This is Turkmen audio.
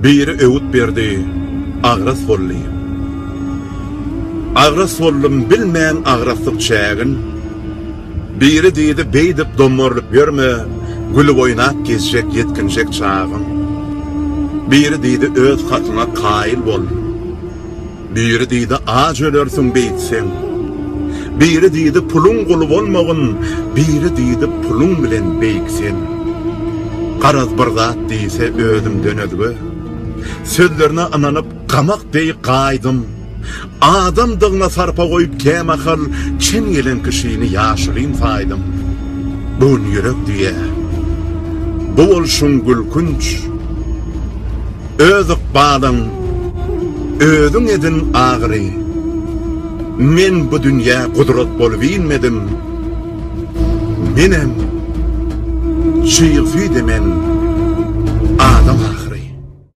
Biri öwüt berdi, agras bol diýip. Agras boldum, bilmän agraslyk çägin. Biri diýdi, beýdip dommarylyp ýörme, gülüp oýnap gezjek ýetginjek çagyň. Biri diýdi, öz hakyňa kaýyl bol. Biri diýdi, aç ölersiň beýtseň. Biri diýdi, puluň guly bolmagyn, biri diýdi, puluň bilen beýik sen. Garaz bir zat diýse özümden özge. Sözlerine ynanyp gamak deý gaýdym. Adamdygyna sarpa goýup kämahal çen gelen kişini ýaşulym saýdym. Bu gün ýürek diýýär, Bu bolşuň gülkünç. Öz ykbalyň özüň edin agyry. Men bu dünýä gudrat bolup inmedim. Menem çyg süýt emen adam ahyry.